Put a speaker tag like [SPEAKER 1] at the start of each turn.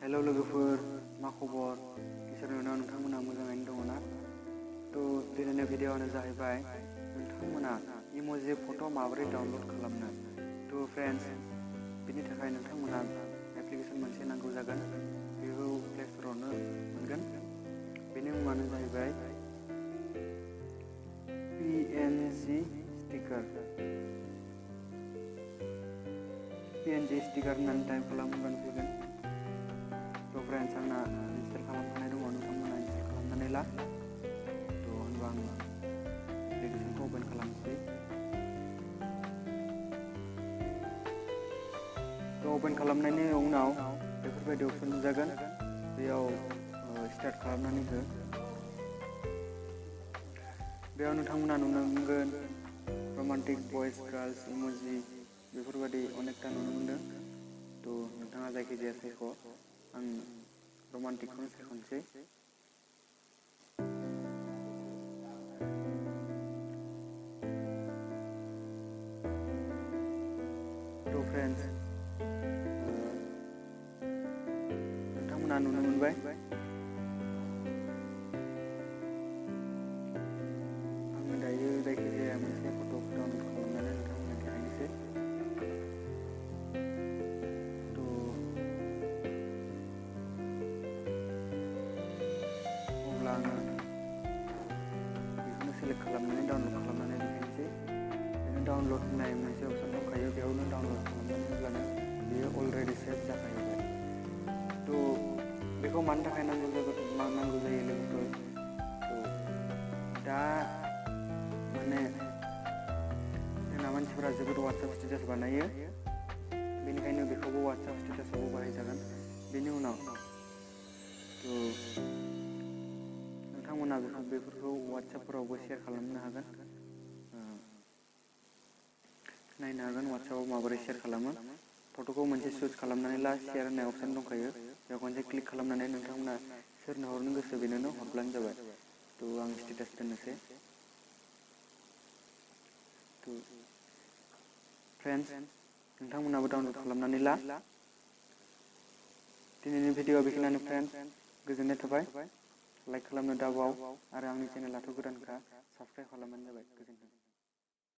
[SPEAKER 1] Hello लोगोफोर, मा खबर? इसोरनि अननायाव नोंथांमोना मोजाङैनो दङ ना? थ' दिनैनि भिडिअ'आनो जाहैबाय नोंथांमोना इम'जि फट' माबोरै डाउनलड खालामनो। थ' फ्रेन्ड्स, बिनि थाखाय नोंथांमोना एप्लिकेसन मोनसे नांगौ जागोन। बेखौ प्ले स्ट'रावनो मोनगोन। बेनि मुङानो जाहैबाय PNG स्टिकार होननानै टाइप खालामबानो फैगोन। थ' फ्रेन्ड्स, आंना इनस्टल खालामखानाय दङ, नोंथांमोना इनस्टल खालामनानै ला। थ' होनबा आं एप्लिकेसनखौ अपेन खालामनोसै। थ' अपेन खालामनायनि उनाव बेफोरबायदि अपसन नुजागोन। बेयाव स्टार्ट खालामनानै हो। बेयाव नोंथांमोना नुनो मोनगोन रमान्टिक बयस, गार्ल्स, इम'जि बेफोरबायदि अनेकथा नुनो मोनदों। थ' नोंथाङा जायखिजाया सायख'। आं रमान्टिकखौनो सायख'नोसै। थ' फ्रेन्ड्स, नोंथांमोना नुनो मोनबाय। आङो दायो जायखिजाया मोनसे फट' डाउनलड खालामनानै नोंथांमोननो देखायनोसै। अब्ला आङो बेखौनो सेलेक्ट खालामनानै डाउनलड खालामनानै देखायनोसै। बिदिनो डाउनलड होननाय मोनसे अपसन दंखायो, बेयावनो डाउनलड खालामनानै होब्लानो बेयो अलरेडि सेभ जाखाहैबाय। थ' बेखौ मानि थाखाय नांगौ जायो लोगोफोर? दा माने जोंना मानसिफोरा जोबोद वाट्सएप स्टेटास बानायो, बेनिखायनो बेखौबो वाट्सएप स्टेटासावबो बाहायजागोन। बेनि उनाव नोंथांमोना बेफोरखौ वाट्सएपफोरावबो शेयार खालामनो हागोन। नायनो हागोन वाट्सएपआव माबोरै शेयार खालामो। फट'खौ मोनसे चुज खालामनानै ला, शेयार होननाय अपसन दंखायो। बेयाव खनसे क्लिक खालामनानै नोंथांमोना सोरनो हरनो गोसो बेनोनो हरब्लानो जाबाय। थ' आं स्टेटास दोननोसै। थ' फ्रेन्ड्स, नोंथांमोनाबो डाउनलड खालामनानै ला। दिनैनि भिडिअ'आ बेखिनियानो फ्रेन्ड्स। गोजोननाय थाबाय। लाइक खालामनो दाबाव, आरो आंनि चेनेलाथ' गोदानखा, साबस्क्राइब खालामबानो जाबाय। गोजोन्थों।